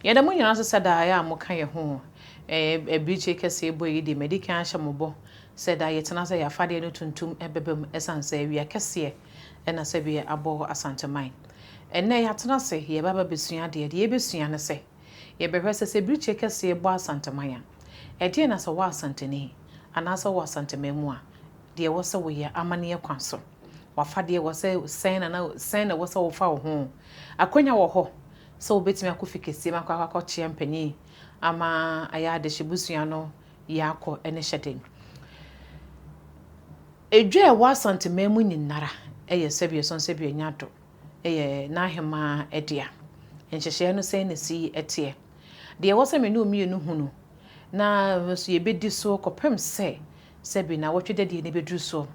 Yɛda mo nyinaa ase sɛ daa yɛ a moka yɛn ho. Ɛɛ, kɛseɛ bɔ yi deɛ, madi kan ahyɛ mo bɔ sɛ daa yɛtena sɛ yɛn afadeɛ no tuntum bɛba mu ɛsiane sɛ awia kɛseɛ na sɛdeɛ abɔ Asanteman. Ɛnnɛ yɛatena ase, yɛreba abɛsua adeɛ. Deɛ yɛbɛsua ne sɛ, yɛbɛhwɛ sɛ sɛ birikyie kɛseɛ bɔ Asanteman a, ɛdeɛn na sɛ wɔ Asanteni anaasɛ wɔ Asanteman mu a, deɛ ɛwɔ sɛ woyɛ amanneɛ kwan so. W'afadeɛ wɔ sɛ sɛn na na sɛn na ɛwɔ sɛ wofa wo ho. Akwanya wɔ hɔ sɛ wobɛtumi akɔ fi kɛseɛ mu akɔ akɔkyea mpanin ama ayɛ adehye busua no yɛ akɔ ne hyɛden. Edwa a ɛwɔ Asanteman mu nyinara yɛ sɛbi ɛsɔn sɛbi ɛnya do yɛ n'ahemaa dea. Nhyehyɛeɛ no sɛn na ɛsi teɛ? Deɛ ɛwɔ sɛ me ne wo mmienu hunu na nso yɛbɛdi soɔ kɔpem sɛ sɛbi nnawɔtwe dadeɛ no bɛduru soɔ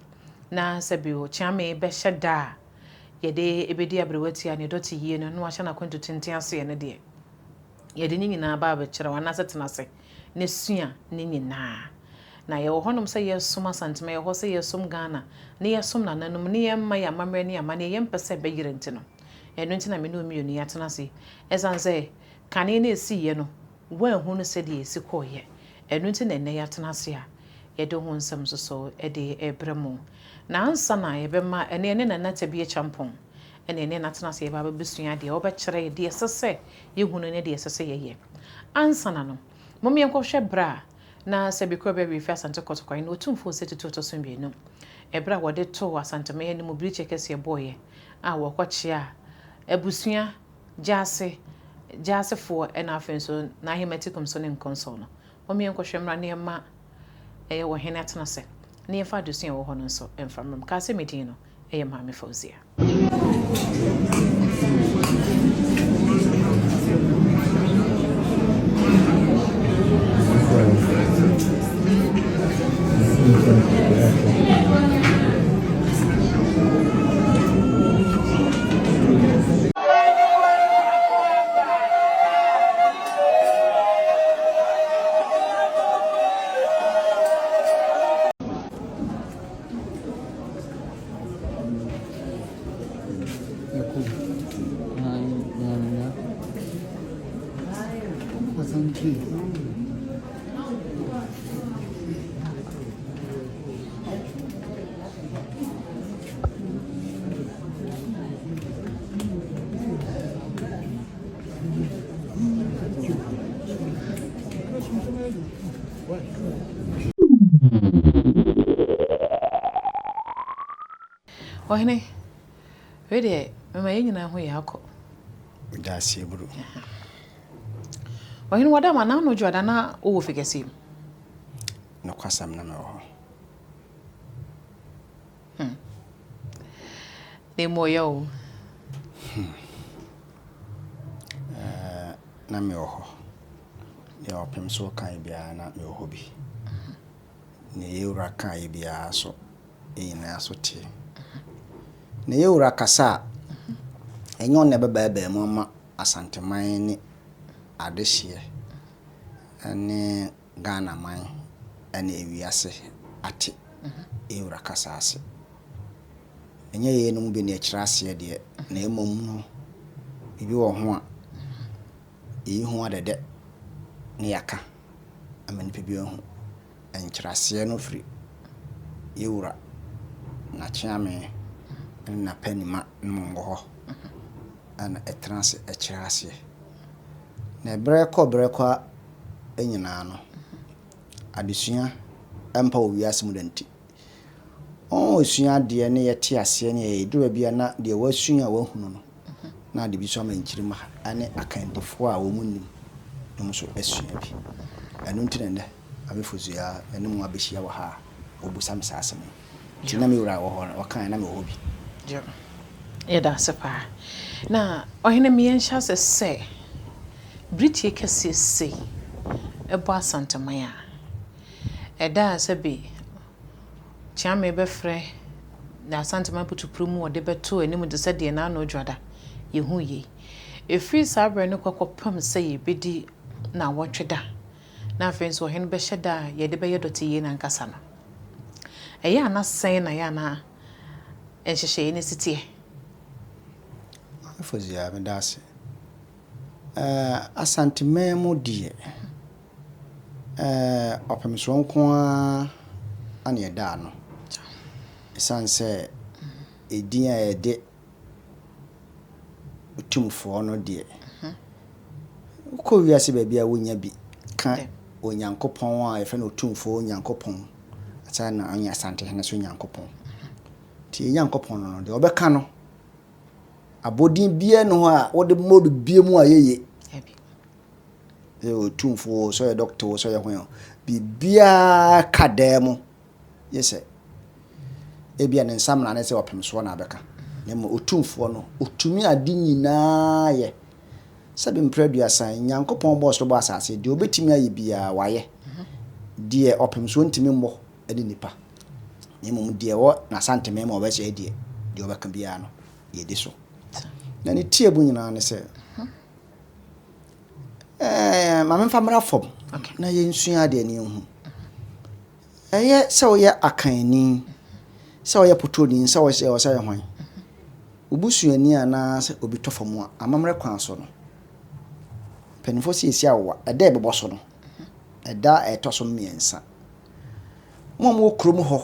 na sɛbi Okyeame bɛhyɛ da a yɛde bɛdi aberewa tia ne dɔte yie no na wahyɛ n'akwantu tenten aseɛ no deɛ, yɛde ne nyinaa ba abɛkyerɛ wo anaasɛ tena ase na sua ne nyinaa. Na yɛwɔ hɔnom sɛ yɛresom Asantema, yɛwɔ hɔ sɛ yɛresom Ghana, na yɛsom nananom, na yɛmma yɛn amammerɛ ne yɛn amanneɛ yɛmpɛ sɛ ɛbɛyera nti no, ɛno nti na me ne wo mmienu yɛatena ase yi. Ɛsiane sɛ kane no a ɛsiiɛ no, woanhunu sɛdeɛ ɛsi kɔeɛ, ɛno nti na ɛnnɛ yɛatena ase a yɛde ho nsɛm nso so de rebrɛ mo. Na ansa na yɛbɛma ɛne yɛne Nana Tabie Kyampong na yɛne no atena ase yɛba abɛsua adeɛ, ɔbɛkyerɛ yɛn deɛ ɛsɛ sɛ yɛhunu ne deɛ ɛsɛ sɛ yɛyɛ. Ansa na no, mom yɛnkɔhwɛ berɛ a na Sɛbi Korɔbea refi Asante Kɔtɔkɔ ne Otumfoɔ Osei Tutu ɔtɔ so mmienu, ɛberɛ a wɔde too Asanteman anim birikyie kɛseɛ bɔeɛ a wɔkɔkyeaa abusua Gyaase, Gyaasefoɔ ɛna afei nso N'Ahematikum so ne Nkɔnsɔn no. Mom yɛnkɔhwɛ mmra na yɛmma ɛyɛ ɔhene atena ase na yɛmfa adesua a ɛwɔ hɔ no nso mfa mmra mu. Kaa sɛ me din no yɛ Maame Fauzia. Ɔhene, wei deɛ mema yɛn nyinaa ho yɛ akɔ. Meda ase aburu. Ɔhene wada ma n'ano dwo ada na wowɔ fi kɛseɛ mu. Nokwasɛm na mewɔ hɔ. Hmm. Na emu ɔyɛ o. Hmm. Eh, na mewɔ hɔ. Deɛ ɔpem so kae biara na mewɔ hɔ bi. Nea yɛn wura kaeɛ biara so, yɛn nyinaa so teɛ. Na yɛn wura kasa a, ɛnyɛ ɔno na ɛbɛbaabaa mu ama Asanteman ne adehyeɛ ne Ghana man ne ewiase ate yɛn wura kasa ase. Ɛnyɛ yeinom bi na ɛkyerɛ aseɛ deɛ, na mmom no, biribi wɔ ho a, yɛyi ho adɛdɛ na yɛaka ama nnipa bi ahu. Nkyerɛaseɛ no firi yɛn wura N'akyeame ne N'apanima nom wɔ hɔ na ɛtena ase kyerɛ aseɛ. Na berɛ kɔ berɛ kɔ nyinaa no, adesua mpa wɔ wiase mu da nti, wɔresua adeɛ ne yɛte aseɛ ne yɛduru baabi a na deɛ wɔasua a wɔahunu no, na ade bi nso ama nkyirimma ne akandifoɔ a wɔn nnim no nso asua bi. Ɛno nti na nnɛ Maame Fosuaa me ne mo abɛhyia wɔ ha a wɔbisa me saa asɛm yi. Nti na me wura wɔ hɔ no, ɔkaeɛ na mewɔ hɔ bi. Yɛda ase paa. Na ɔhene me yɛnhyɛ ase sɛ biritie kɛseɛ sei ɛbɔ Asanteman a, ɛda a sɛbe Kyeame bɛfrɛ na Asanteman putupru mu ɔde bɛto anim te sɛ deɛ n'ano dwoada yɛhu yei. Ɛfiri saa berɛ no kɔ kɔpem sɛ yɛbɛdi nnawɔtwe da na afei nso ɔhene bɛhyɛ da a yɛde bɛyɛ dɔte yei no ankasa no, ɛyɛ a na sɛn na ɛyɛ a na nhyehyɛeɛ no si teɛ? Maame Fozia, meda ase. Ɛɛ Asanteman mu deɛ, ɛɛ ɔpemsoɔ nko ara na ɛda ano. Ɛsiane sɛ edin a yɛde Otumfoɔ no deɛ, wokɔ wiase baabi a wonya bi ka Onyankopɔn a yɛfrɛ no Otumfoɔ Onyankopɔn, saa na ɔnyɛ Asantehene so Nyankopɔn. Nti yɛn Nyankopɔn no no, deɛ ɔbɛka no, abɔdin biara nni hɔ a wode mmɔ no bie mu a yɛye. Sɛ Otumfoɔ, sɛ ɔyɛ dɔkta o, sɛ ɔyɛ hwan o, biribiara ka dan mu. Gye sɛ ebia ne nsa mmara ne sɛ ɔpem soɔ na abɛka. Na mmom Otumfoɔ no, ɔtumi ade nyinaa yɛ. Sɛbe mprɛ aduasa, Nyankopɔn bɔɔ soro bɔɔ asase, deɛ ɔbɛtumi ayɛ biara, wayɛ. Deɛ ɔpem soɔ ntumi mmɔ ne nnipa. Na mmom deɛ ɛwɔ n'asanteman mu a ɔbɛsɛe deɛ, deɛ ɔbɛka biara no, yɛdi so. Na ne tiabu nyinaa ne sɛ, ɛɛ, ma memfa mmra fam na yɛnsua adeɛ ne yɛnhu. Ɛyɛ sɛ woyɛ Akanni, sɛ woyɛ Potoni, sɛ woyɛ sɛ woyɛ hwan, wo busuani anaasɛ obi tɔ fam a, amammerɛ kwan so no, mpanimfoɔ sɛ yɛsi awowa, ɛda a ɛbɛbɔ so no, ɛda a ɛtɔ so mmiɛnsa. Mo a mowɔ kurom hɔ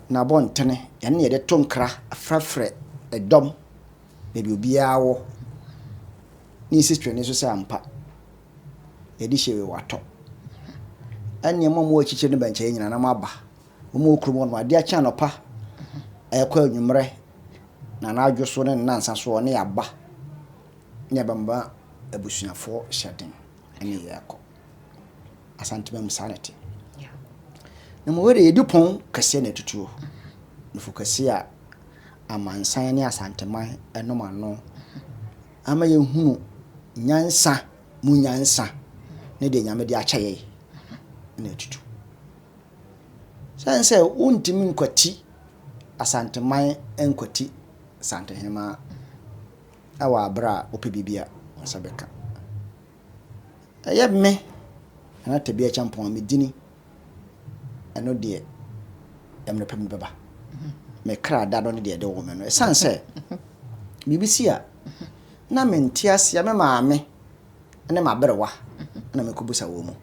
na abɔntene, yɛne na yɛde to nkra frɛfrɛ ɛdɔm baabi obiara wɔ ne yɛsi twene so sɛ ampa. Yɛde hyɛ wei watɔ. Ɛnneɛ mo a mowɔ akyirikyiri no bɛnkyɛe nyinaa na moaba. Mo a mowɔ kurom hɔ nom, adeɛ akye anɔpa, ɛrekɔ anwummerɛ, na anadwo so ne nnansa soɔ ne yɛaba ne yɛabɛma abusuafoɔ hyɛ den ne yɛrekɔ. Asantema mu saa na ɛte. Na mmom wei deɛ yɛdi pɔn kɛseɛ na ɛtutuo. Nufu kɛseɛ a amansan ne Asanteman nom ano ama yɛhunu nyansa mu nyansa ne deɛ Nyame de akyɛ yɛn na atutu. Sɛn sɛ wontumi nkwati Asanteman nkwati Santehemaa wɔ aberɛ a wopɛ biribi a wo nsa bɛka. Ɛyɛ me Nana Tebea Acheampong a me dini ɛno deɛ mmerɛ pa mu bɛba. Me kra da no ne deɛ ɛde wɔ me no. Ɛsiane sɛ biribi si a na mente aseɛ me maame ne m'aberewa na mekɔbusa wɔn mu.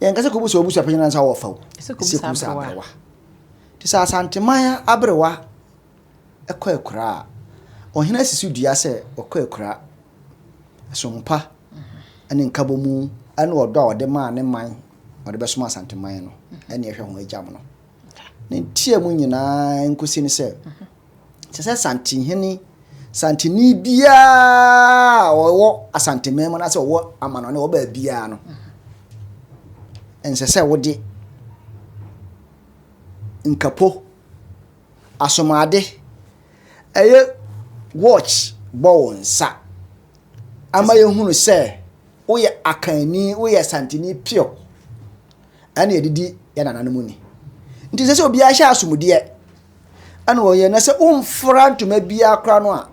Yɛnka sɛ kɔbusa w'abusua panyin ansa wɔfa wo. Sɛ kɔbusa aberewa. Nti sɛ Asanteman aberewa kɔ akuraa a, ɔhene asi so dua sɛ ɔkɔ akuraa. Som pa ne nkabɔmu ne ɔdɔ a ɔde maa ne man ɔde bɛsom Asanteman no ɛne ɛhwɛ ho agyam no. Ne nteamu nyinaa nkosi ne sɛ, ɛsɛ sɛ Santehene, Santeni biara a ɔwɔ Asanteman mu anaasɛ ɔwɔ amanɔne ɔwɔ baabiara no, ɛnsɛ sɛ wode nkapo, asomade, ɛyɛ watch bɔ wo nsa ama yɛhunu sɛ woyɛ Akanni, woyɛ Santeni pure. Ɛna yɛde di yɛn nananom ni. Nti sɛ sɛ obiara hyɛ asomdeɛ ɛna ɔyɛ na sɛ womfra ntoma biara koraa no a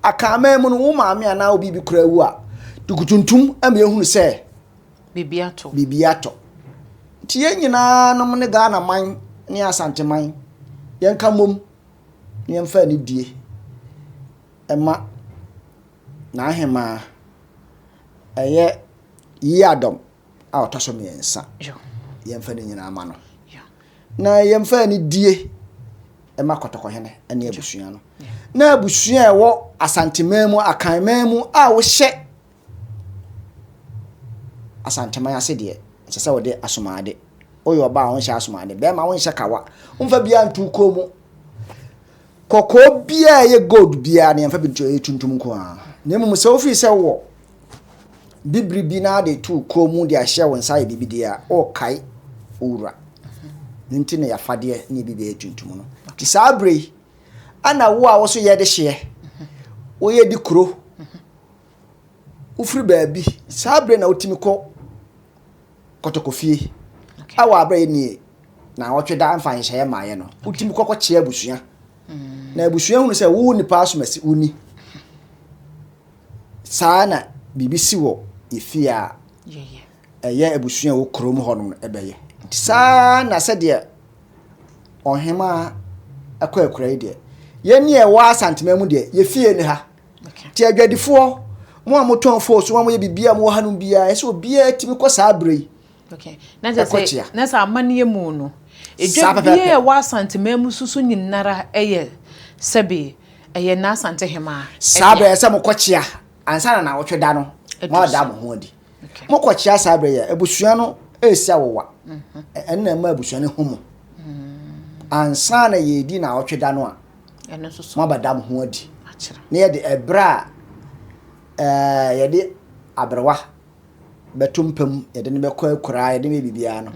akanman mu no wo maame anaa obi bi koraa wu a duku tuntum ama yɛhunu sɛ biribi atɔ. Biribi atɔ. Nti yɛn nyinaa nom ne Ghana man ne Asante man yɛnka mmom na yɛmfa anidie ɛma n'ahemaa ɛyɛ Yiadom a ɔtɔ so mmiɛnsa. Yɛmfa ne nyinaa ma no. Na yɛmfa anidie ma Kɔtɔkɔhene ne abusua no. Na abusua a ɛwɔ Asanteman mu, Akanman mu a wohyɛ Asanteman ase deɛ, ɛsɛ sɛ wode asomade. Woyɛ ɔbaa a wonhyɛ asomade, bɛrima wonhyɛ kawa, womfa biara nto kɔn mu. Kɔkɔɔ biara ɛyɛ gold biara no yɛmfa bi nto ɛyɛ tuntum nko ara. Na mmom sɛ wofii sɛ wowɔ bibiri bi na ade to kɔn mu de ahyɛ wo nsa ayɛ biribi deɛ a, ɔrekae owura. Ne nti na yɛafadeɛ ne biribi yɛ tuntum no. Nti saa berɛ yi, ana wo a wo so yɛ de hyeɛ, woyɛ di kuro, wofiri baabi, saa berɛ na wotumi kɔ kɔtɔkɔfie a wɔ aberɛ yɛ nie na wɔtwe da mfa nhyehyɛeɛ mmaeɛ no, wotumi kɔ kɔkyea abusua. Mm. Na abusua hunu sɛ wo nipa asomasi woni. Saa na biribi si wɔ efie a ɛyɛ abusua a ɛwɔ kurom hɔnom no ɛbɛyɛ. Nti saa na sɛdeɛ ɔhemaa ɛkɔ akura yi deɛ, yɛn ne ɛwɔ Asantema mu deɛ, yɛfie ne ha. Nti adwadifoɔ, Mo a motɔn fon so, mo a moyɛ biribiara a mowɔ hanom biara, ɛsɛ sɛ obiara tumi kɔ saa berɛ yi. Okay. Na kyerɛ Ɛkɔ sɛ kyea. na sɛ amanneɛ mu no, Saa edwa pɛpɛɛpɛ. biara a ɛwɔ Asanteman mu so so nyinara yɛ sɛbe ɛyɛ n'Asantehemaa Saa dea. berɛ ɛsɛ sɛ mokɔ kyea ansa na nawɔtwe da no Adu moada so. mo ho adi. Okay. Mokɔ kyea saa berɛ yi a, abusua no resi awowa. Ɛno na ɛma abusua no hu mo. Ansa na yɛredi nawɔtwe da no a, Ɛno nso so. moabɛda mo ho adi. Akyerɛ. Na yɛde ɛberɛ a ɛɛ yɛde aberewa bɛto mpa mu, yɛde no bɛkɔ akuraa, yɛde no bɛyɛ biribiara no,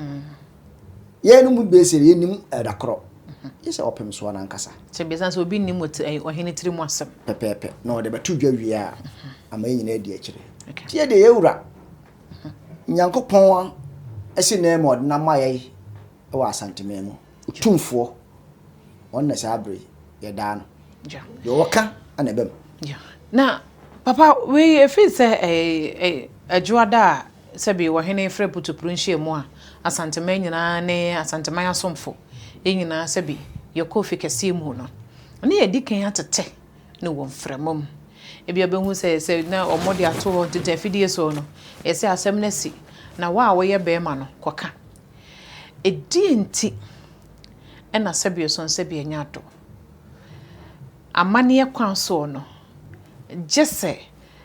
yɛn no mu bɛsɛ yɛnim ɛda korɔ. Gye sɛ ɔpem soɔ no ankasa. Sɛ bisa sɛ obi nnim ɔhene tiri mu asɛm. Pɛpɛɛpɛ. Na ɔde bɛto dwa wie a, ama yɛn nyinaa adi akyire. Okay. Nti yɛ deɛ yɛwura Nyankopɔn asi nan mu a ɔde no ama yɛn wɔ Asanteman mu. Otumfoɔ, ɔno na saa bere yi yɛdaa no. Deɛ ɔka na ɛba mu. Na papa wei ɛfiri sɛ Adwoada a sɛbi ɔhene frɛ putupuru nhyiamu a Asanteman nyinaa ne Asanteman asomfo yɛn nyinaa sɛbi yɛkɔ fi kɛseɛ mu no, ne yɛdi kan atete no wɔ mframa mu. Ebia wobɛhu sɛ sɛ na wɔde ato hɔ tete afidie so no, yɛsɛ asɛm no asi na wo a woyɛ bɛrima no kɔka. Ɛdeɛn nti ɛna sɛbi ɔsɔn sɛbi ɛnyɛ ado? Amanneɛ kwan soɔ no, gye sɛ,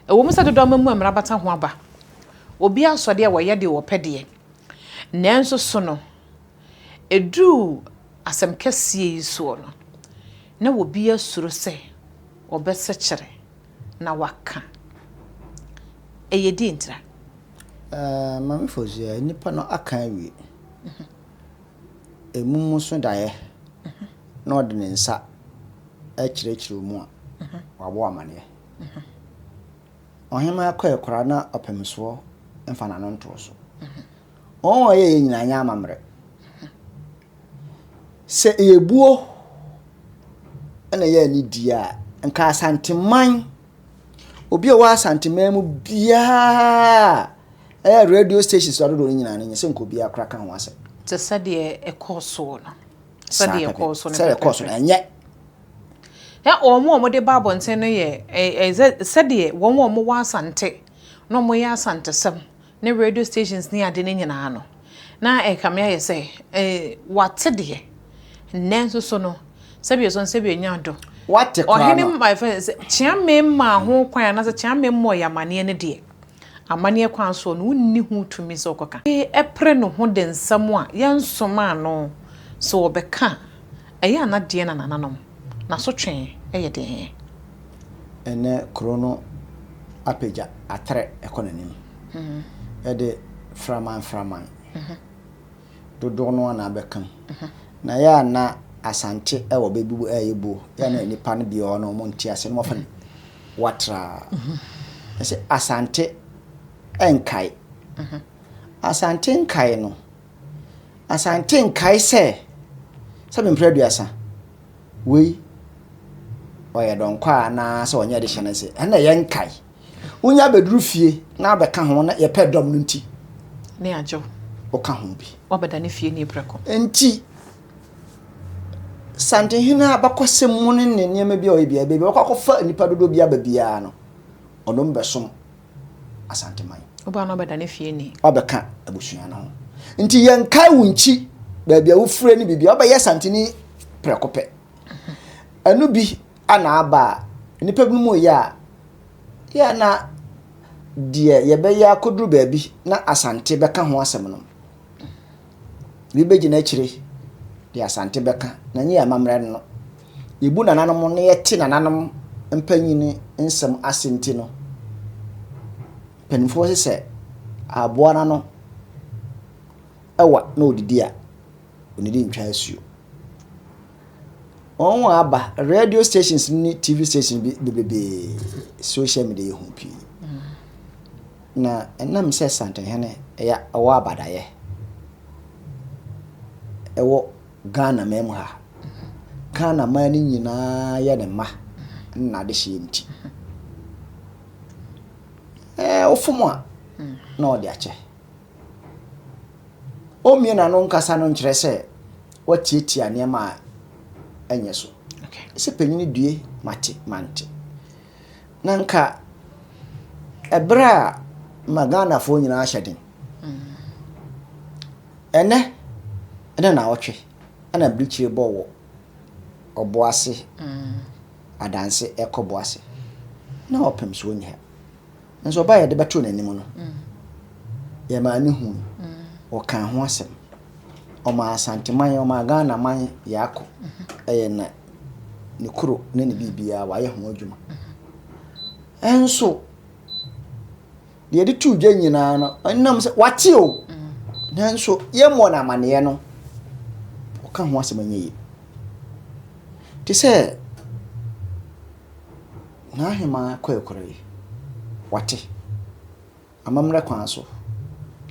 ɛwɔ mu sɛ dodoɔ ama mu a mmara bata ho aba, obi asɔ deɛ wɔyɛ deɛ wɔpɛ deɛ, nanso so no, ɛduru asɛm kɛseɛ yi soɔ no, na obi asuro sɛ ɔbɛsekyere na waka. Ɛyɛ deɛ ntira? Ɛɛ, Maame Fozia, nnipa no aka awie. Emu nso daeɛ na ɔde ne nsa kyerɛkyerɛ mu a, wabɔ amaneɛ. Ɔhemaa kɔɛ koraa na ɔpemsoɔ mfa n'ano ntoo so. Wɔn a wɔyɛeɛ nyinaa nyɛ amammerɛ. Sɛ ɛyɛ buo na ɛyɛ anidie a, nka Asanteman, obi a ɔwɔ Asanteman mu biara a ɛyɛ radio stations adodoɔ no nyinaa no, nyɛ sɛ nka obiara koraa ka ho asɛm. Te sɛ deɛ ɛkɔɔ soɔ no. Saa Sɛdeɛ pɛpɛ. ɛkɔɔ so no Sɛdeɛ ɛkɔɔ so no, pɛpɛɛpɛ. ɛnyɛ. Na wɔn a wɔde ba abɔnten no yɛ ɛ ɛ sɛdeɛ wɔn a wɔwɔ Asante na wɔyɛ Asantesɛm ne radio stations ne ade no nyinaa no, na ɛkame ayɛ sɛ ɛ wate deɛ, nanso so no, sɛbi ɛsɔn sɛbi ɛnya ado. Wate koraa Ɔhene no. ma ɛfɛ sɛ Kyeame maa ho kwan anaasɛ Kyeame mmɔɔ yɛ amanneɛ no deɛ, amanneɛ kwan soɔ no, wonni ho tumi sɛ wokɔka. Ɛpere ne ho de nsɛm a yɛnsomaa no sɛ wɔbɛka a, ɛyɛ a na deɛ na nananom n'asotwe yɛ deɛn? Ɛnnɛ kuro no apagya atrɛ kɔ n'anim. Ɛde framanframan dodoɔ no ara na abɛka mu. Na ɛyɛ a na Asante wɔ baabi bi a ɛyɛ buo. Ɛyɛ a na nnipa no bi wɔ hɔ no wɔnte aseɛ na wɔafa no watraa. Ɛsɛ Asante nkae. Asante nkae no, Asante nkae sɛ sɛbe mprɛ 30 wei ɔyɛ dɔnkɔ a anaasɛ ɔnyɛ de hyɛ no ase. Ɛna ɛyɛ nkae. Wonya bɛduru fie na abɛka ho na yɛpɛ dɔm no nti. Ne agye wo. Woka ho bi. Wabɛda ne fie ne prɛko. Nti Santehene abakɔsɛm mu ne ne nneɛma bi a ɔyɛ biara, baabi a ɔkɔ akɔfa nnipa dodoɔ bi aba biara no, ɔno mbɛsom Asanteman. Woba na wabɛda ne fie ni. Wabɛka abusua no ho. Nti yɛnkae wo nkyi baabi a wofire ne biribi a wobɛyɛ Santeni prɛko pɛ. Ɛno bi ana aba a nnipa binom reyɛ a, yɛ na deɛ yɛbɛyɛ akɔduru baabi na Asante bɛka ho asɛm no, bi bɛgyina akyire deɛ Asante bɛka na nyɛ amammerɛ no. Yɛbu nananom na yɛte nananom mpanyin nsɛm ase nti no, mpanimfoɔ se sɛ aboa no ano ɛwa na ɔdidi a, ɔnnidi ntwa asuo. Wɔn a aba radio stations ne TV stations bi bebrebee, social media yɛ hu pii. Na ɛnam sɛ Santehene ɛyɛ ɛwɔ abadaeɛ ɛwɔ Ghana man mu ha. Ghana man no nyinaa yɛ ne mma ne n'adehyeɛ nti. Ɛɛ wofom a na ɔde akyɛ. Ɔmmue n'ano nkasa no nkyerɛ sɛ watiatia nneɛma a ɛnyɛ so. Okay. Sɛ panyin due mate mante. Na nka Ɛberɛ a ma Ghanafoɔ nyinaa hyɛ den. Ɛnɛ ne naawɔtwe ɛna birikyire bɔ wɔ Ɔboase, Adanse ɛkɔ Boase. Na ɔpem so ɔnni ha. Nso ɔbaa yɛde bɛtoo n'anim no, yɛmaa no hui. Ɔkaa ho asɛm. Ɔmaa Asanteman, ɔmaa Ghanaman yɛakɔ. Ɛyɛ na ne kuro ne ne biribiara wayɛ ho adwuma. Nso deɛ yɛde too dwa nyinaa no, ɛnam sɛ wate o, nanso yɛmmɔ no amaneɛ no, ɔka ho asɛm ɛnyɛ yie. Te sɛ n'ahemaa kɔɛkɔrɔ yi, wate amammerɛ kwan so,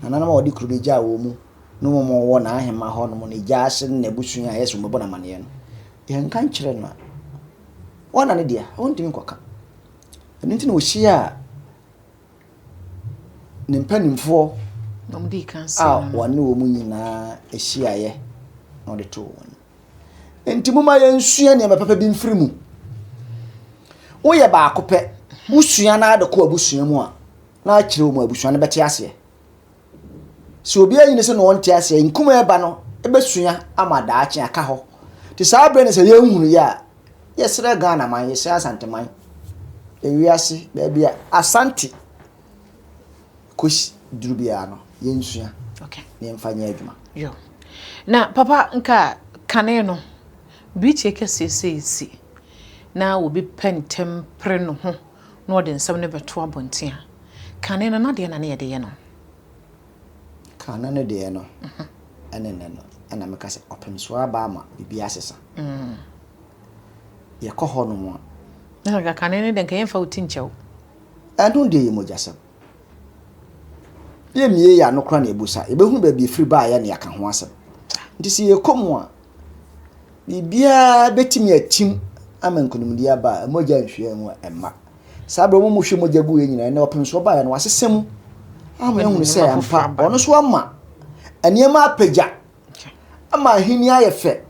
nananom a wɔde kuro no gyaa wɔn mu ne wɔn a wɔwɔ n'ahemaa hɔnom ne gya ase ne n'abusua a ɛyɛ sɛ wɔbɛbɔ no amaneɛ no, yɛnka nkyerɛ no a, wɔn na ne dea, ɔntumi nkɔka. Ɛno nti na ɔhyiaa ne mpanimfoɔ a wɔne wɔn nyinaa hyiaeɛ na ɔde too wɔn anim. Enti momma yɛnsua nneɛma papa bi mfiri mu. Woyɛ baako pɛ, wosua na ade kɔ abusua mu a, na akyerɛ wɔn abusua no bɛte aseɛ. Sɛ obi ayi ne sɛ na ɔnte aseɛ, nkum a ɛba no bɛsua ama daakye aka hɔ. Nti saa berɛ no sɛ yɛnhunu yɛ a, yɛsrɛ Ghana man, yɛsrɛ Asante man, ewiase baabi a Asante kɔsi duru biara no, yɛnsua na yɛmfa nyɛ adwuma. Yo. Na papa nka kane no, birikyie kɛseɛ sei si na obi pɛ ntɛm pere ne ho na ɔde nsɛm no bɛto abɔnten a, kane no na deɛ na ne yɛde yɛ no? Kane no deɛ no, ɛne nnɛ no, ɛna meka sɛ ɔpem so aba ama biribi asesa. Yɛkɔ hɔ nom a. Na nka kane no deɛ nka yɛmfa wo ti nkyɛ wo. Ɛno deɛ yɛ mogyasɛm. Yɛmmie yɛn ano koraa na yɛbusa. Yɛbɛhunu baabi ɛfiri baeɛ na yɛaka ho asɛm. Nti sɛ yɛkɔ mu a, biribiara bɛtumi atim ama nkonimdie aba a, mogya nhwie angu a, ɛmma. Saa berɛ wɔn mu hwɛ mogya guiɛ nyinaa, ɛnɛ ɔpem so ɔbaeɛ no, wasesa mu ama yɛahunu sɛ ampa ɔno nso ama nneɛma apagya ama ahenni ayɛ fɛ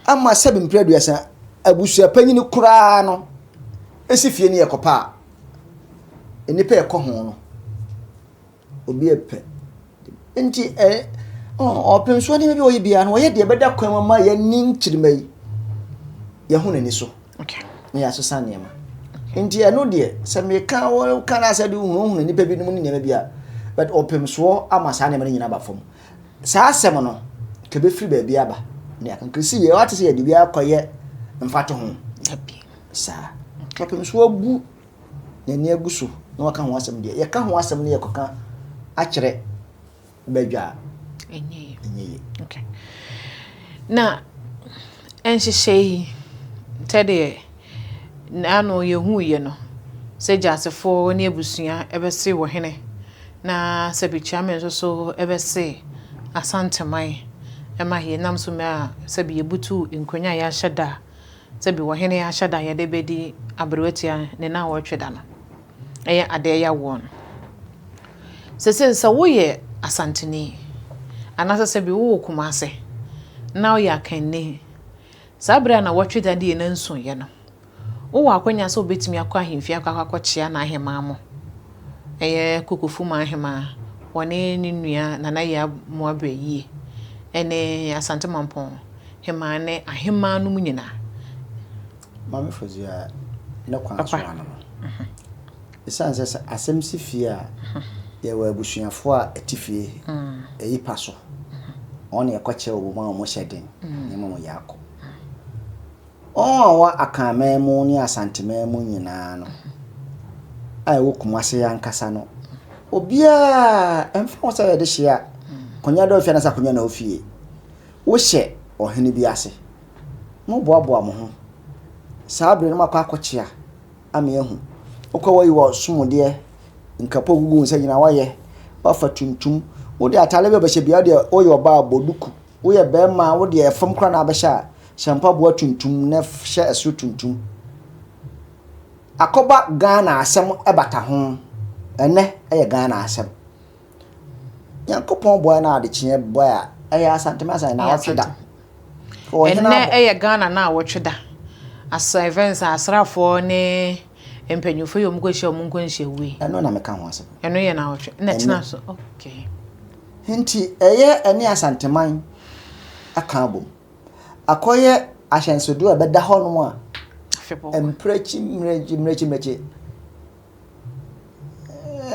ama sɛbi mpere aduasa abusua panyin koraa no esi fie no yɛ kɔpa a nnipa ɛkɔ ho no obi ɛpɛ nti ɛ ɔpem so nneɛma bi a ɔyɛ biara no ɔyɛ deɛ ɛbɛda kwan mu ama yɛne nkyirimma yi yɛho n'ani so na yɛasesa nneɛma nti ɛno deɛ sɛ meka wɔka no asɛ de wohunahuna nnipa binom ne nneɛma bi a but ɔpem soɔ ama saa nneɛma no nyina ba fam saa asɛm no ka bɛfiri baabi aba ne akankrisi yɛ wate sɛ yɛde bi akɔyɛ mfato ho saa ɔpem soɔ abu n'ani agu so na waka ho asɛm deɛ, yɛka ho asɛm no yɛkɔka akyerɛ badwa a, ɛnyɛ yie. Okay. Na nhyehyɛe yi, sɛdeɛ n'ano yɛhuiɛ no, sɛ Gyasefoɔ ne abusua bɛse ɔhene, na sɛ Bikyiame nso so bɛse Asanteman, ɛma yɛnam so ma sɛbi yɛbutu nkonnwa a yɛahyɛ da a Sɛ bi ɔhene ahyɛ da yɛde bɛdi aberewatia ne naawɔtwe da no, ɛyɛ adeɛ ya woɔ no. Sesei sɛ woyɛ Asanteni, anaasɛ sɛ bi wowɔ Kumase na woyɛ Akanni, saa berɛ a nawɔtwe da die no nsoeɛ no, wowɔ akwanya sɛ wobɛtumi akɔ ahemfie akɔ akɔkyea n'ahemaa mo, ɛyɛ Kokofuma ahemaa, ɔne ne nua Nana Yaa Moabrɛyie, ɛne Asante Mampɔn Hemaa ne ahemaa no mu nyinaa. Maame Fozia ne kwan so ano no, ɛsiane sɛ sɛ asɛm si fie a, yɛwɔ abusuafoɔ a ɛte fie ɛyi pa so, wɔn na yɛkɔkyɛ wɔn mu a wɔhyɛ den na ɛma wɔn yɛ akɔ. Wɔn a wɔwɔ Akanman mu ne Asanteman mu nyinaa no, a ɛwɔ Kumase ankasa no, obiara ɛmfa ho sɛ yɛde hyia akonnwa dɔ fie anaasɛ akonnwa na ofie. Wohyɛ ɔhene bi ase. Moboaboa mo ho. Saa bere no moakɔ akɔkyea ama yɛahu. Wokɔ wɔyi wɔ somdeɛ, nkapo gugu wo nsa nyinaa woayɛ, woafa tuntum. Wode atare bi a wobɛhyɛ biara wodeɛ woyɛ ɔbaa a bɔ duku. Woyɛ barima a wodeɛ ɛfam koraa na abɛhyɛ a, hyɛ mpaboa tuntum na hyɛ ɛsoro tuntum. Akɔba Ghana asɛm bata ho. Ɛnnɛ ɛyɛ Ghana asɛm. Nyankopɔn boa na adekyeɛ boa a, ɛyɛ Asanteme asan na awɔtwe da. Ɛnnɛ ɛyɛ Ghana na awɔtwe da. Asa events asraafoɔ ne mpanyinfoɔ yi a wɔkɔhyia wɔn nkwanhyia wui. Ɛno na meka ho asɛm. Ɛno yɛ naawɔtwe. Na ɛkyena so. Okay. Nti ɛyɛ ɛne Asanteman aka abom. Akɔyɛ ahyɛnsodeɛ a ɛbɛda hɔnom a mprɛkyi mmerɛkyi mmerɛkyi mmerɛkyi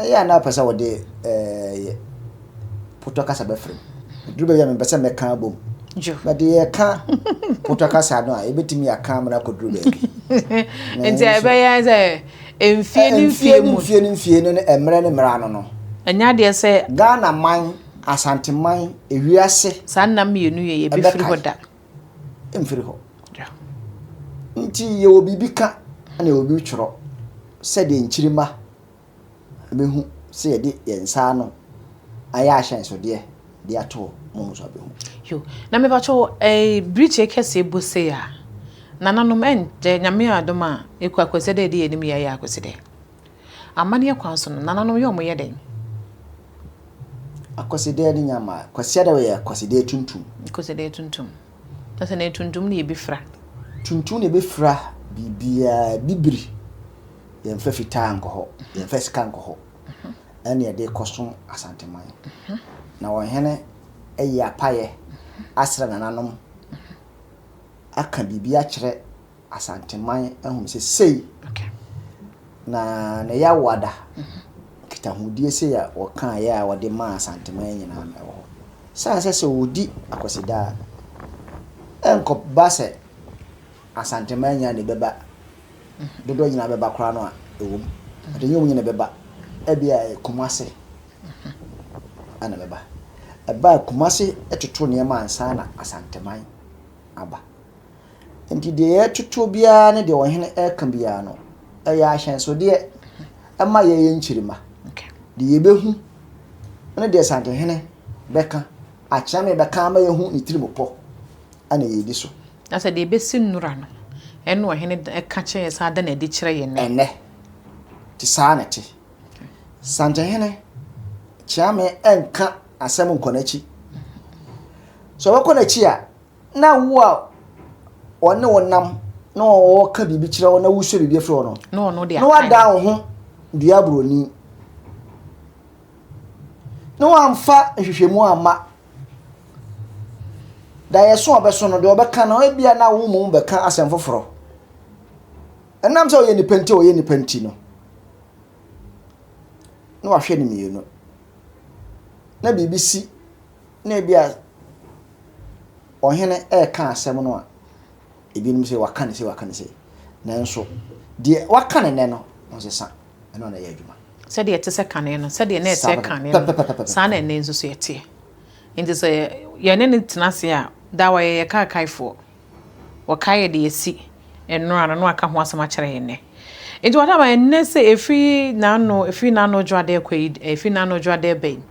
ɛyɛ a na wopɛ sɛ wɔde ɛɛ potɔ kasa bɛfrɛ mu. Duru baabi a mepɛ sɛ mɛka abom. Na deɛ yɛka potɔ kasa no a yɛbɛtumi aka amena akɔduru baabi. Nti ɛbɛyɛ sɛ mfie ne mfie mu. Mfie ne mfie no ne mmerɛ ne mmerɛ ano no. Ɛnyɛ adeɛ sɛ. Ghana man, Asanteman, ewiase. Saa nna mmienu yɛ yɛbɛfiri hɔ da. Mfiri hɔ. Nti yɛwɔ biribi ka na yɛwɔ biribi twerɛ sɛdeɛ nkyirimma bɛhu sɛ yɛde yɛn nsa ano ayɛ ahyɛnsodeɛ de ato hɔ ma wɔn nso abɛhu. Yo, na mepakyɛw eh, birikyie kɛseɛ bɔ sei a, nananom ɛnkyɛ, Nyame adom a, ɛkɔ Akwasiada a ɛdi yɛn anim yi ayɛ Akwasidɛ. Amanneɛ kwan so no, nananom yɛ wɔn yɛ dɛn? Akwasidɛ no nya ma, Kwasiada yɛ Akwasidɛ tuntum. Akwasidɛ tuntum. Na sɛ na tuntum na yɛbɛfira. Tuntum na yɛbɛfira biribiara, bibiri. Yɛmfa fitaa nkɔ hɔ, yɛmfa sika nkɔ hɔ. Ɛne yɛde kɔsom Asanteman. Na ɔhene ayi apayɛ asrɛ nananom aka biribi akyerɛ Asanteman ahunu sɛ sei na ne yawoada nkitahodie sei a wɔkaeɛ a wɔde maa Asanteman nyinaa no ɛwɔ hɔ. Sane sɛ sɛ wɔdi Akwasida a, ɛnkɔba sɛ Asanteman nyinaa na ɛbɛba, dodoɔ nyinaa bɛba koraa no a, ɛwɔ mu. But ɛnyɛ wɔn nyinaa na ɛbɛba. Ebia ɛyɛ Kumase na ɛbɛba. Ɛba a Kumase toto nneɛma ansa na Asanteman aba. Nti deɛ yɛtoto biara ne deɛ ɔhene ɛreka biara no, ɛyɛ ahyɛnsodeɛ ɛma yɛyɛ nkyirimma. Deɛ yɛbɛhu ne deɛ Asantehene bɛka, Akyeame bɛka ama yɛahu ne tirimupɔ ɛna yɛdi so. Na sɛ deɛ ɛbɛsi nnora no, ɛne ɔhene ka kyerɛ yɛn san da no adi kyerɛ yɛn nnɛ. Ɛnnɛ. Nti saa na ɛte. Santehene Kyeame ɛnka asɛm nkɔ n'akyi. Sɛ ɔbɛkɔ n'akyi a, na wo a ɔne wo nam na ɔka biribi kyerɛ wo na wosua biribi afiri hɔ no, na wadan wo ho dua buroni. Na wamfa nhwehwɛmu amma. Daeɛso a ɔbɛso no, deɛ ɔbɛka no, ebia na wo mmom bɛka asɛm foforɔ. Ɛnam sɛ ɔyɛ nipa nti a ɔyɛ nipa nti no, na wahwɛ no mmienu. Na biribi si na ebia ɔhene ɛreka asɛm no a, ebinom sɛ waka ne sei, waka ne sei. Nanso deɛ waka ne nnɛ no, ɔnsesa. Ɛno na ɛyɛ adwuma. Sɛdeɛ ɛte sɛ kane no, sɛdeɛ na ɛteɛ kane no, saa na ɛnnɛ nso so ɛteɛ. Nti sɛ yɛne no tena ase a, daa ɔyɛ yɛn kaakaefoɔ. Ɔkae yɛ deɛ asi nnora no na waka ho asɛm akyerɛ yɛn nnɛ. Nti wɔde ama ɛnnɛ sɛ ɛfiri n'ano, ɛfiri n'ano dwoadeɛ kɔ yi, ɛfiri n'ano dwoadeɛ ba yi,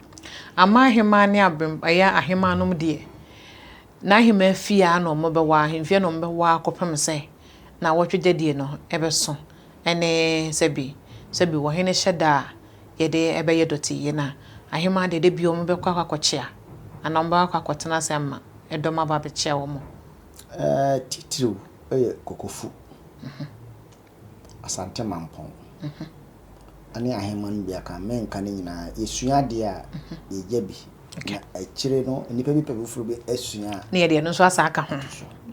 ama ahemaa ne abrem, ɛyɛ ahemaa nom deɛ, n'ahemaa fie ara na wɔbɛwɔ, ahemfie na wɔbɛwɔ ara kɔpem sɛ naawɔtwe gyadie no ɛbɛso. Ɛne sɛbi, sɛbi ɔhene hyɛ da a yɛde bɛyɛ dɔteyie no a, ahemaa deɛ da biara wɔbɛkɔ akɔ akɔkyea anaa wɔbɛkɔ akɔ akɔtena ase ama ɛdɔm aba abɛkyea wɔn. Ɛɛ titiriw yɛ Kokofu, Asante Mampɔn ne aheman no bi aka. Menka ne nyinaa. Yɛsua adeɛ a, yɛgya bi. Na akyire no, nnipa bi pɛ foforɔ bi asua a. Na yɛde ɛno nso asan aka ho.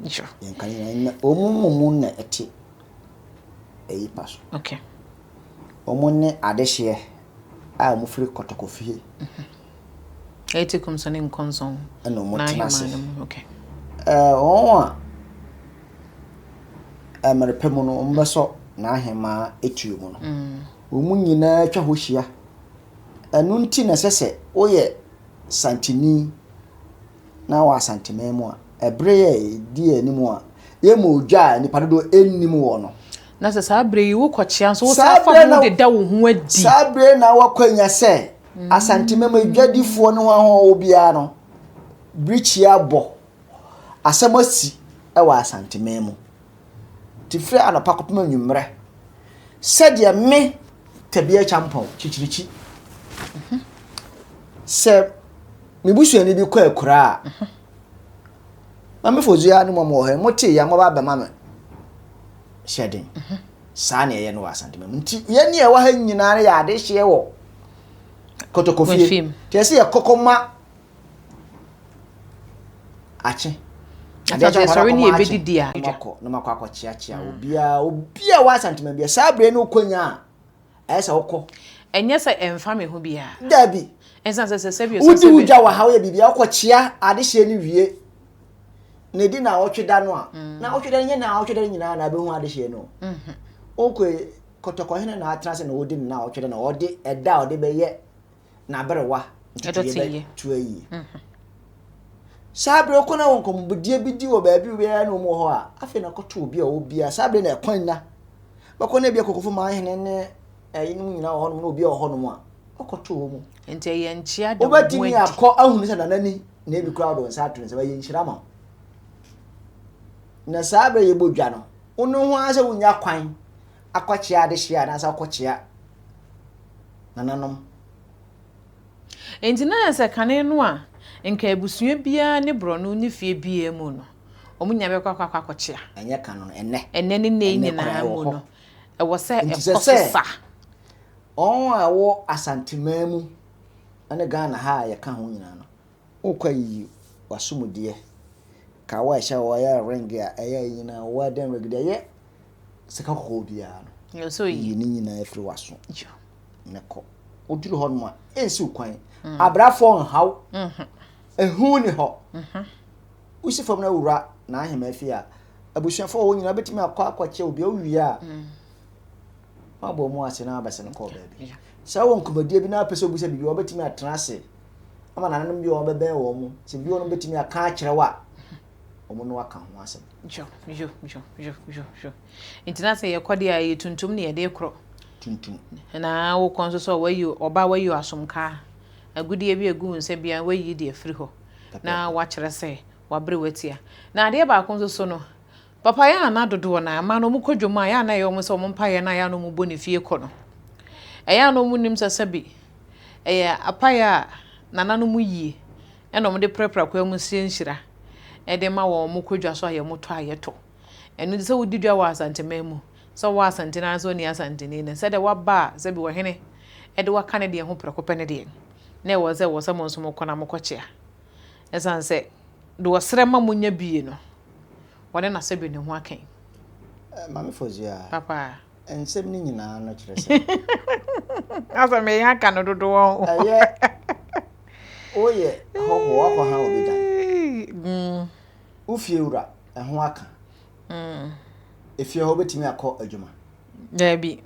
Yɛnka ne nyinaa. Na wɔn mmom na ɛte ayi pa so. Okay. Wɔn ne adehyeɛ a wɔfiri Kɔtɔkɔ fie. Ɛyɛ Tekum so ne Nkɔnsɔn. Ɛna wɔn tena ase. Okay. Ɛɛ wɔn a mmerɛ pɛ mu no wɔbɛsɔ n'ahemaa etuo mu no. Wɔn nyinaa atwa hɔ hyia. Ɛno nti na ɛsɛ sɛ woyɛ Santini na wɔ Asanteman mu a, ɛbere a ɛdi anim a yɛma odwa a nnipa dodoɔ nnim wɔ no. Na sɛ saa berɛ yi wokɔkyea nso wosan fa ho deda wo ho adi. Saa berɛ na wakwanya sɛ Asanteman mu adwadifoɔ ne wɔn a wɔwɔ biara no, birikyia abɔ, asɛm asi wɔ Asanteman mu. Nti firi anɔpa kɔpem anwummerɛ, sɛdeɛ me Tabia Kyampɔn kyikyirikyi sɛ me busuani bi kɔ akuraa a, Maame Fozua ne mom wɔ hɔ yi, motee ya mobɛba abɛma me hyɛden. Saa na ɛyɛ no wɔ Asantema mu. Nti yɛn ne ɛwɔ ha nyinaa no yɛ adehyeɛ wɔ Kotokofie. Nti ɛsɛ yɛ kɔkɔ ma akye. Adeɛ kyɛ sɔre ne yɛbɛdidi a. Makɔ na makɔ akɔkyeakyea mm. obiara obiara wɔ Asantema bia saa berɛ no wokɔnya a ɛyɛ sɛ wokɔ. Ɛnyɛ sɛ ɛmfa me ho biara. Dabi. Ɛnsan sɛ sɛ sɛbi Wodi wo dwa wɔ ha woyɛ biribiara wokɔkyea adehyeɛ no wie na ɛdi naawɔtwe da no a mm. naawɔtwe da no nyɛ naawɔtwe da no nyinaa na abɛhu adehyeɛ no mm-hmm. wokɔ kɔtɔkɔhene na atena ase na ɔdi ne naawɔtwe da na ɔde ɛda a ɔde bɛyɛ n'aberewa ntutuiɛ bɛtu ayie mm-hmm. saa berɛ wokɔ na wɔ nkɔmmɔdeɛ bi di wɔ baabi biara na wɔn wɔ hɔ a afei na kɔto obi a ɔwɔ biara saa berɛ na ɛkwan nna bɛkɔ na ebi akokofo maa hene ne ɛyinom nyinaa wɔ hɔnom na obi a wɔ hɔnom a ɔkɔto wɔ mu nti ɛyɛ nkyea da wɔn adi. Wobɛtumi akɔ ahunu sɛ nana ni na ebi koraa wode nsa ato ne nsa ɛyɛ nhyira ma wo. Na saa berɛ yɛbɔ dwa no, wo ne ho ara sɛ wonya kwan akɔkyea adehyeɛ anaasɛ akɔkyea nananom. Nti na ayɛ sɛ kane no a nka abusua biara ne borɔno ne fie biara mu no, wɔn nyinaa bɛkɔ akɔ akɔkyea. Ɛnyɛ kane no, ɛnnɛ. Ɛnnɛ ne nnɛ yi nyinaa mu no, ɛwɔ sɛ ɛkɔ so sa. Wɔn a ɛwɔ Asanteman mu ne Ghana ha a yɛka ho nyinaa no, wokɔ ayiyi w'asomdeɛ, kawa a ɛhyɛ hɔ, ɛyɛ ring a ɛyɛ ayi no, wedding ring deɛ ɛyɛ sika kɔkɔɔ biara no, yi ne nyinaa firi w'aso ne kɔ. Woduru hɔ nom a, ɛnsi wo kwan. Mm. Abrafoɔ nhaw. Mm-hmm. Ehu ni hɔ. Mm-hmm. Wosi fam na wura n'ahema fie a, abusuafoɔ wɔ nyinaa bɛtumi akɔ akɔkyɛ obi a wowie a, mm. Woabɔ mu ase na abɛsen kɔɔ baabi. Sɛ wowɔ nkɔmmɔdie bi na wopɛ sɛ wobisa biribi a, wobɛtumi atena ase ama nananom bi a wɔbɛbɛn wɔn mu. Sɛ biribi wɔn bɛtumi aka akyerɛ wo a, wɔn no aka ho asɛm. Yo, yo, yo, yo, yo, yo. Nti na sɛ yɛkɔ deɛ a ɛyɛ tuntum na yɛde korɔ. Tuntum. Na wokɔ nso sɛ wayi ɔbaa wayi asomkaa. Agudeɛ bi a ɛgu wo nsa biara wayi de afiri hɔ. Na wakyerɛ sɛ wabere watia. Na adeɛ baako nso so no, Papa yɛ a na dodoɔ no ara, mmaa no wɔkɔ dwom a, ɛyɛ a na ɛyɛ wɔn sɛ wɔn mpaeɛ no a ɛyɛ a na wɔbɔ ne fie kɔ no, ɛyɛ a na wɔnnim sɛ sɛbi ɛyɛ apaeɛ a nananom yie ɛna wɔde prapra kwan mu sie nhyira ɛde ma wɔn wɔkɔ dwa so a yɛn tɔ a yɛtɔ. Ɛno nti sɛ wodi dwa wɔ Asanteman mu, sɛ wowɔ Asanteni anaasɛ wonni Asanteni no, sɛdeɛ waba a sɛbi ɔhene ɛde waka ne deɛ ho prɛko pɛ no deɛ, na ɛwɔ sɛ ɛwɔ sɛ mo nso mokɔ na mokɔkyea. Ɛsiane sɛ deɛ ɔsrɛ ma monya bie no, Wɔne n'asɛbi ne ho akɛn. Eh, Maame Fozia. Papa. Nsɛm no nyinaa no kyerɛ sɛ. Asɛ meyɛ aka no dodoɔ. Ɛyɛ woyɛ hɔhoɔ wakɔ ha obi dan. Mm. Wo fie wura ɛho aka. Mm. Efie hɔ wobɛtumi akɔ adwuma. Daabi.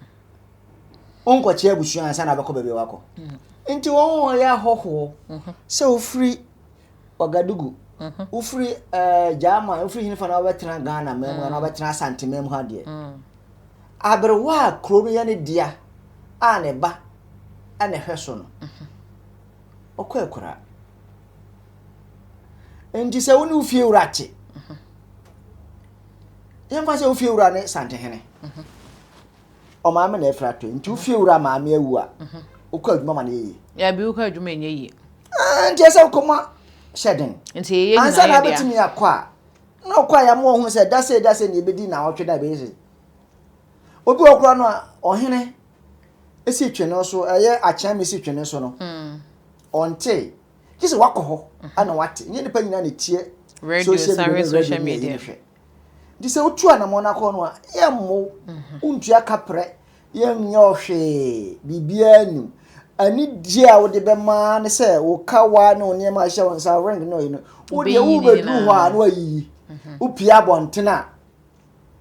Wonkɔkyɛ abusua ansa na abɛkɔ baabi a wakɔ. Mm. Nti wɔn wɔyɛ ahɔhoɔ mm-hmm. sɛ wofiri Ouagadougou, wofiri ɛɛ German, wofiri henefa na wabɛtena Ghana man mu anaa wabɛtena Asante man mu ha deɛ. Aberewa a kuro no yɛ ne dea a ne ba na ɛhwɛ so no, ɔkɔ akuraa. Nti sɛ wo ne wo fie wura te, yɛmfa sɛ wo fie wura ne Santehene. Ɔmaame na afira tɔ nti wo fie wura maame awu a wokɔ adwuma ma no yɛ yie. Dabi wokɔ adwuma ɛnyɛ yie. Ah, nti ɛsɛ wokɔma hyɛ den. Nti ɛyɛ nyinaa Ansa na abɛtumi akɔ a na ɔkɔ a yɛama ɔhunu sɛ da sei da sei na yɛbɛdi na ɔtwe da ɛbɛyɛ sei. Obi wɔ koraa no a ɔhene si twene so ɛyɛ akyɛn si twene so no ɔntee gye sɛ wakɔ hɔ ana wate nyɛ nipa nyinaa na ɛtie social media ne radio ne ɛyi ne hwɛ. Nti sɛ wotu anamɔn no akɔ no a, yɛmmo wo, wontua kaprɛ, yɛnyɛ wo hwee, biribiara nnim. Anigye a wode bɛma ne sɛ wo kawa ne wo nneɛma a ɛhyɛ wo nsa, ring ne ɔyi no, wo deɛ wobɛduru hɔ a na wayiyi. Wopie abɔnten a,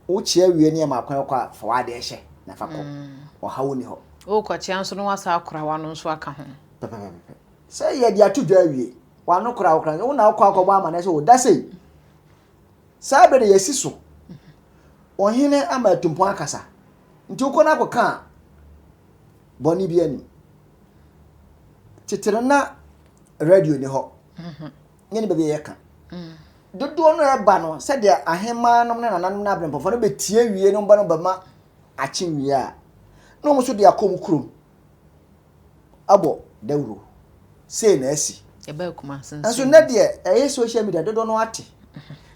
wokyea wie ne yɛma kwan kɔ a, fa w'adeɛ hyɛ na fa kɔ. Ɔhaw nni hɔ. Wokɔkyea nso na woasan akora w'ano nso aka ho. Pɛpɛpɛpɛ. Sɛ yɛde ato dwa awie, w'ano kora wokora, wo na wokɔ akɔbɔ amanneɛ sɛ o da sei, Saa bere de yɛasi so. Ɔhene ama atumpɔn akasa. Nti wokɔ no akɔka a, bɔne bi anim. Tete no na radio ni hɔ. Nyɛ ne baabi a yɛka. Dodoɔ no ɛba no sɛdeɛ ahemmaa nom ne nananom ne aberempɔfoɔ no bɛtie wie no ba no bɛma akye wie a, na wɔn nso de akɔ wɔn kurom. abɔ dawuro. Sei na asi. Ɛbaa Kumasi nso. Nso nnɛ deɛ ɛyɛ social media dodoɔ no ate.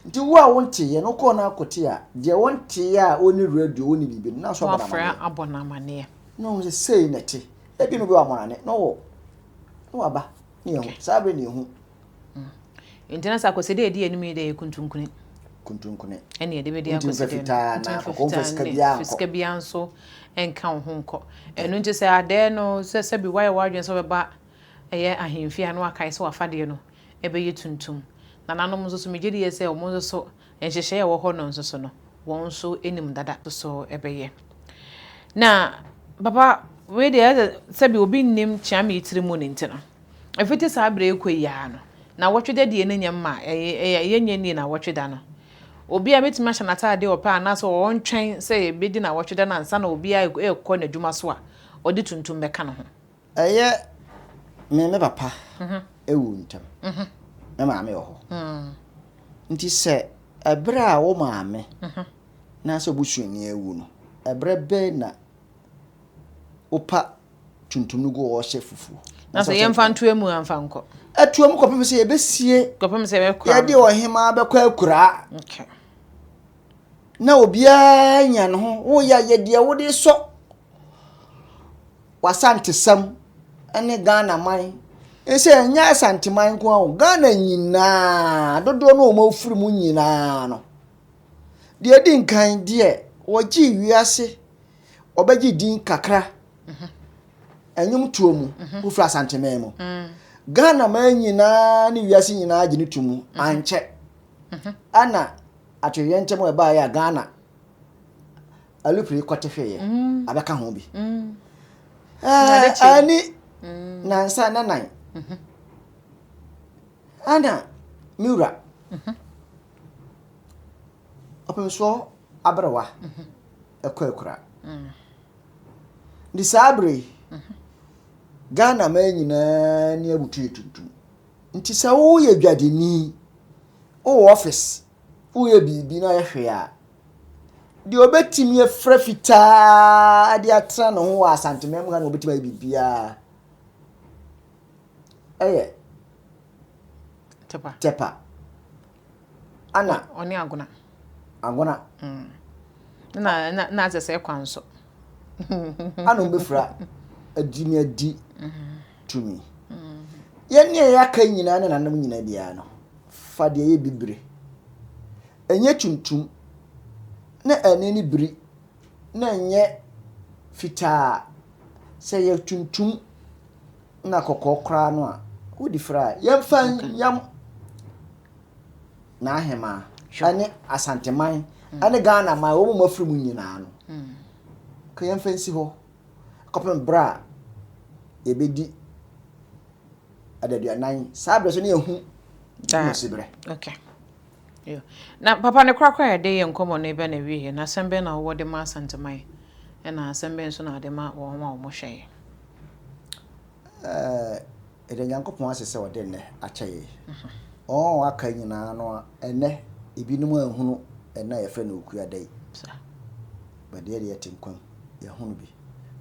Nti wo a wonteeɛ no, wokɔɔ no akɔte a, deɛ wɔnteeɛ a ɔnni radio, ɔnni biribi no, na nso abɔ no Wafrɛ amaneɛ. abɔ no amaneɛ. Na ɔhu sɛ sei na ɛte. Ebi no bi wɔ amɔnane, na ɔwɔ, na waba, na yɛhu. Saa berɛ na yɛhu. Nti na sɛ Akwasidae a ɛdi anim yi deɛ yɛ kuntunkuni. Kuntunkuni. Ɛne yɛde bɛdi Wontumi mfa Akwasidae no. fitaa Wontumi anaa mfa kɔkɔɔ, womfa fitaa sika ne biara fa nkɔ. sika biara nso nka wo ho nkɔ. Ɛno nti sɛ adɛɛ no sɛ sɛbi woayɛ w'adwene sɛ wobɛba ɛyɛ ahemfie a na wakae sɛ w'afadeɛ no ɛbɛyɛ tuntum. Nananom nso so megye die sɛ wɔn nso so nhyehyɛeɛ a ɛwɔ hɔ no nso so no wɔn nso nim dada so ɛbɛyɛ. Na papa wei deɛ ɛsɛ sɛbi obi nnim Kyeame yi tiri mu no nti no ɛfiti saa berɛ yi kɔ yi ara no nawɔtwe da die no nyɛ mma ɛyɛ yɛnyɛ nni nawɔtwe da no. Obiara bɛtumi ahyɛ n'ataadeɛ ɔpɛ anaasɛ ɔntwɛn sɛ yɛbɛdi nawɔtwe da no ansa na obiara rekɔ n'adwuma so a ɔde tuntum bɛka ne ho. Ɛyɛ me me papa wu ntɛm. Me maame wɔ hɔ. Nti sɛ ɛberɛ a wo maame anaasɛ wo busuani awu no, ɛberɛ bɛn na wopa tuntum no gu hɔ hyɛ fufuo? Na sɛ yɛmfa ntoa mu amfa nkɔ? Ɛtoa mu kɔpem sɛ yɛbɛsie. Kɔpem sɛ yɛbɛkɔ. Yɛde ɔhemaa bɛkɔ akuraa. Okay. Na obiara nya ne ho. Woyɛ yɛ deɛ wode sɔ w'Asantesɛm ne Ghana man. Sɛ ɛnyɛ Asanteman nko ara o, Ghana nyinaa, dodoɔ no a wɔafiri mu nyinaa no, deɛ ɛdi nkan deɛ wɔgye wiase, wɔbɛgye din kakra nnwomtoɔ mu, wofiri Asanteman mu. Ghana man nyinaa ne wiase nyinaa gye no to mu, ankyɛ. Ɛna atoyerɛnkyɛm a ɛbaeɛ a Ghana alupere kɔte hweeɛ mm. abɛka ho bi mm. Ani mm. nansa na nan mm-hmm. Ana me wura mm-hmm. Ɔpemsoɔ aberewa mm-hmm. Ɛkɔ akura nti saa bere yi Ghana man nyinaa ni abutu yɛ tuntum nti sɛ woyɛ dwadini wowɔ office woyɛ biribi na ɔyɛ hwee a, deɛ ɔbɛtumi afira fitaa de atena ne ho wɔ Asanteman mu ha na ɔbɛtumi ayɛ biribiara ɛyɛ Tepa. Tepa. Ana. Ɔne Agona. Agona. Na na na asɛ sɛ kwan so. Ana ɔbɛfira adimi adi tumi. Yɛn ne yɛaka nyinaa ne nanom nyinaa biara no. Fa deɛ ɛyɛ bibire, ɛnyɛ tuntum, na ɛne ne biri, na ɛnyɛ fitaa. Sɛ ɛyɛ tuntum na kɔkɔɔ koraa no a, wode fira a, yɛmfa nyam n'ahemaa ne Asanteman ne Ghana man, wɔn mu afiri mu nyinaa no. Ka yɛmfa nsi hɔ kɔpem berɛ a yɛbɛdi adaduanan saa berɛ so ne yɛhu dwumasiberɛ. Okay. Yo. Na papa ne korakora yɛde yɛ nkɔmmɔ no bɛ na wieɛ na asɛm bɛn na wowɔ de ma Asanteman ɛna asɛm bɛn nso na ade ma wɔn a wɔhwɛ yɛ? Yɛda Nyankopɔn ase sɛ ɔde nnɛ akyɛ yɛ. Wɔn a wɔaka nyinaa no ɛnnɛ ebinom anhunu ɛnnɛ a yɛfrɛ no Okuada yi. But yɛ deɛ yɛte nkwa mu, yɛahunu bi.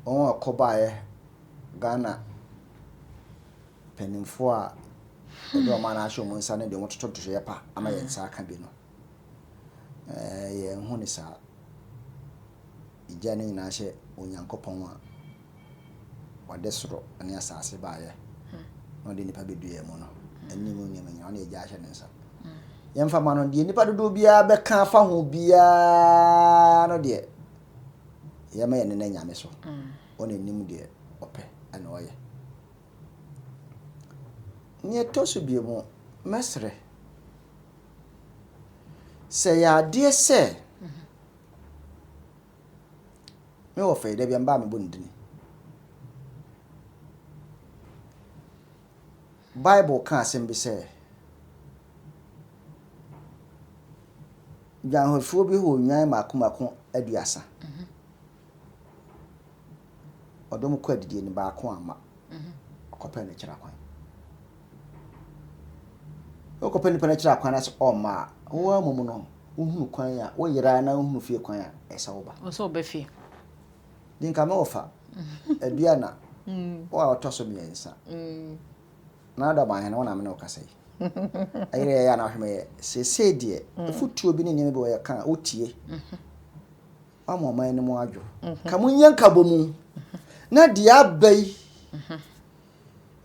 Wɔn a wɔkɔbaeɛ Ghana mpanimfoɔ a yɛde ɔman no ahyɛ wɔn nsa no deɛ wɔtoto ntotoeɛ pa ama yɛn nsa aka bi no, ɛɛ yɛnhu ne saa. Yɛgya ne nyinaa hyɛ Onyankopɔn a ɔde soro ne asase baeɛ na ɔde nnipa bɛduaa mu no anim nneɛma nyinaa ɔne yɛgya ahyɛ ne nsa. Yɛmfa ma no deɛ nnipa dodoɔ biara bɛka afa ho biara no deɛ yɛma yɛn nena Nyame so. Ɔna nim deɛ ɔpɛ na ɔyɛ. Nea ɛtɔ so bio mu, mɛsrɛ sɛ ɛyɛ adeɛ sɛ me wɔfa yi, da bi a meba a mebɔ ne dini. Bible ka asɛm bi sɛ, dwanhwɛfoɔ bi wɔ nnwan mmaako mmaako 30. Ɔde wɔn kɔ adidie no, baako amma. Ɔkɔpɛ no kyerɛ kwan. Wokɔpɛ nipa no kyerɛ kwan na sɛ ɔmma a, wo ara mmom no, wohunu kwan a, woyera na wohunu fie kwan a, ɛsɛ woba. Ɔsɛ ɔba fie. Di nka me wɔfa, Aduana, wo a ɔtɔ so mmiɛnsa. Na Adam ahene, wo na me ne wo kasa yi. Ɛyere yɛ a na ahwɛ yɛ. Seesei deɛ, afutuo bi ne nneɛma bi wɔ yɛ ka a wotie. Wama ɔman no mu adwo. Ka monyɛ nkabɔmu na deɛ aba yi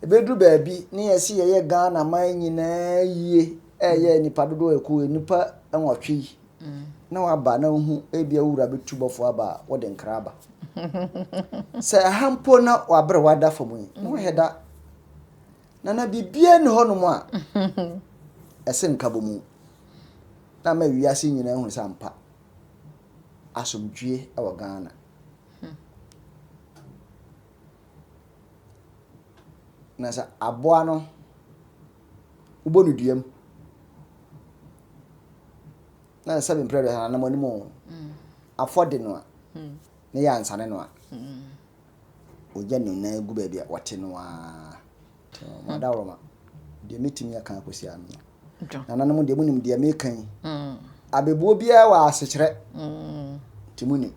ɛbɛduru baabi ne yɛse yɛyɛ Ghana man nyinaa yie ɛyɛ nipa dodoɔ ɛkɔ nipa 8 yi na waba na wohu ebia wura bɛtu bɔfo aba a wode nkra aba. Sɛ ɛha mpo na wabrɛ wada fam yi na wahɛ da na biribiara ni hɔnom a ɛsɛ nkabɔmu na ama wiase nyinaa hu sɛ ampa asomdwie wɔ Ghana. Na sɛ aboa no wobɔ no duam na sɛ mprɛ deɛ anam anim o afɔde no a ne yɛ ansane no a ogya ne nan gu baabi a wɔte no a madaworoma deɛ mɛtumi aka akɔsi ano no. Nananom deɛ monim deɛ meka yi. Abɛbuo biara wɔ asekyerɛ. Nti monim.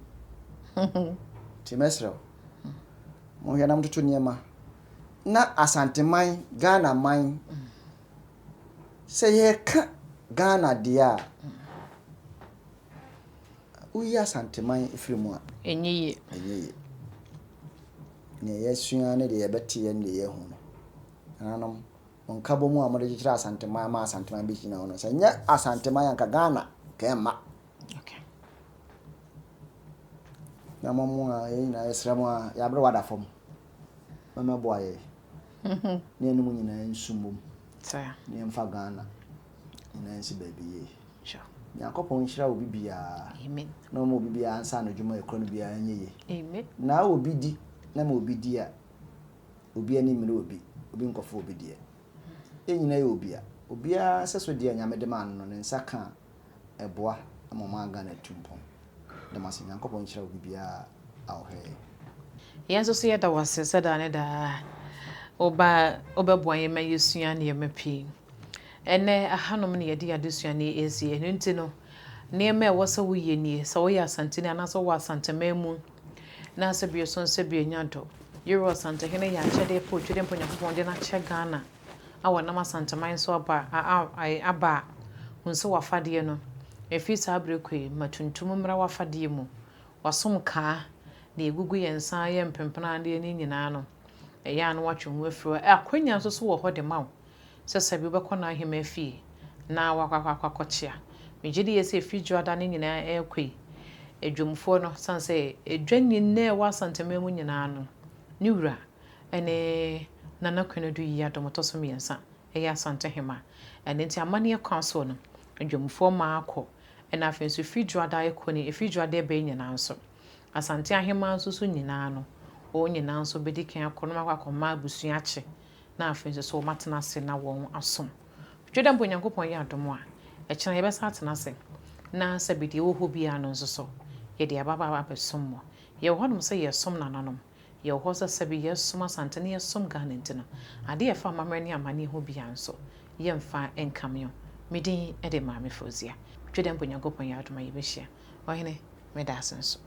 Nti mɛserɛ wo. Monhwɛ na mototo nneɛma. Na Asanteman, Ghana man, sɛ yɛka Ghana deɛ a, woyi Asanteman firi mu a, ɛnyɛ yie. Ɛnyɛ yie. Nea yɛasua ne deɛ yɛbɛteɛ ne deɛ yɛahu no. Nananom, nkabɔ mu a mode kyekyere Asanteman ma Asanteman bɛgyina hɔ no, sɛ nyɛ Asanteman anka Ghana ka ɛmma. Na mo mo a yɛn nyinaa yɛsrɛ mo a yɛabrɛ wada fam. Mɛmɛboa yɛ. Ne yɛn mu nyinaa nsu mbom. Ne yɛmfa Ghana nyinaa nsi baabi yie. Nyankopɔn nhyira obi biara. Na ɔma obi biara nsa ano dwuma ekura no biara nyɛ yie. Na obi di na ma obi di a obi ani mmere obi, obi nkɔfo obi deɛ. Yɛn nyinaa yɛ obi a obiara sɛ so deɛ Nyame de maa no no ne nsa ka a ɛboa ma ɔman Ghana tu mpɔn. Dɛm ase Nyankopɔn nhyira obi biara a ɔhwɛ yɛn. Yɛn nso so yɛda wo ase sɛ daa ne daa woba wobɛboa yɛn ma yɛsua nneɛma pii. Ɛnɛ ahanom ne yɛde adesua ne ɛsi. Ɛno nti no, nneɛma a ɛwɔ sɛ woyɛ nie, sɛ woyɛ Asanteni anaasɛ wowɔ Asanteman mu na sɛ bio so nsɛ bio nya dɔ. Yɛwura Ɔsantehene yɛ akyɛdeɛ pa otwede mpo Nyankopɔn de no akyɛ Ghana a wɔnam Asanteman so aba a aba a hu sɛ w'afadeɛ no ɛfiri saa berɛ kɔ yi ma tuntum mmra w'afadeɛ mu wasom kaa na ɛgugu yɛn nsa yɛ mpempena adeɛ no nyinaa no ɛyɛ a na watwe ho afiri hɔ. Akwanya nso so wɔ hɔ de ma wo sɛ sɛbi wobɛkɔ n'ahema fie na wakɔ akɔ akɔkyea. Megye di yɛ sɛ ɛfiri dwoada no nyinaa ɛrekɔ yi adwamfoɔ no sane sɛ edwa nyinaa ɛwɔ Asanteman mu nyinaa no ne wura ɛne Nana Konadu yi adɔm ɔtɔ so 3 ɛyɛ Asantehema. Ɛno nti amanneɛ kwan soɔ no adwamfoɔ maa akɔ ɛna afei nso ɛfiri dwoada ɛkɔ ne ɛfiri dwoada ɛbɛn nyinaa nso Asante ahema nso so nyinaa no wɔn nyinaa nso bɛdi kan akɔ na wakɔ akɔma abusua akye na afei nso so wɔn atena ase na wɔn asom. Twɛ mpo Nyankopɔn yɛ adom a ɛkyena yɛbɛsa atena ase na sɛbi deɛ ɛwɔ hɔ biara no nso so yɛde aba aba abɛsom mo. Yɛwɔ hɔnom sɛ yɛsom nananom. Yɛwɔ hɔ sɛ sɛbi yɛsom Asante ne yɛsom Ghana nti no adeɛ yɛfa amammerɛ ne amanneɛ ho biara nso yɛmfa nkame o. Me din de Maame Fozia. Twɛ mpo Nyankopɔn yɛ adom a yɛbɛhyia. Ɔhene, meda ase nso.